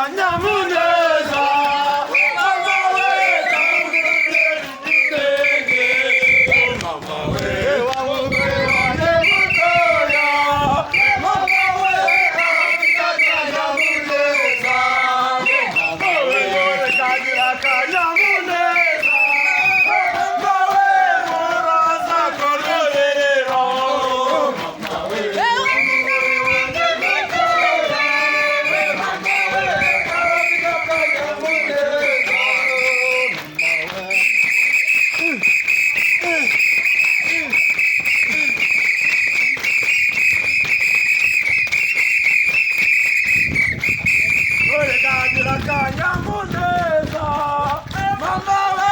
Akanyamuneza, mama we, igitenge, mama we, wa mugore wanjye mutoya, mama we, akanyamuneza, mama we, kagira akanyamuneza, mama we, muraza kuryoherera, mama we, wa mugore wanjye mutoya, mama we, akanyamuneza, mama we. Dore kagira akanyamuneza, mama we.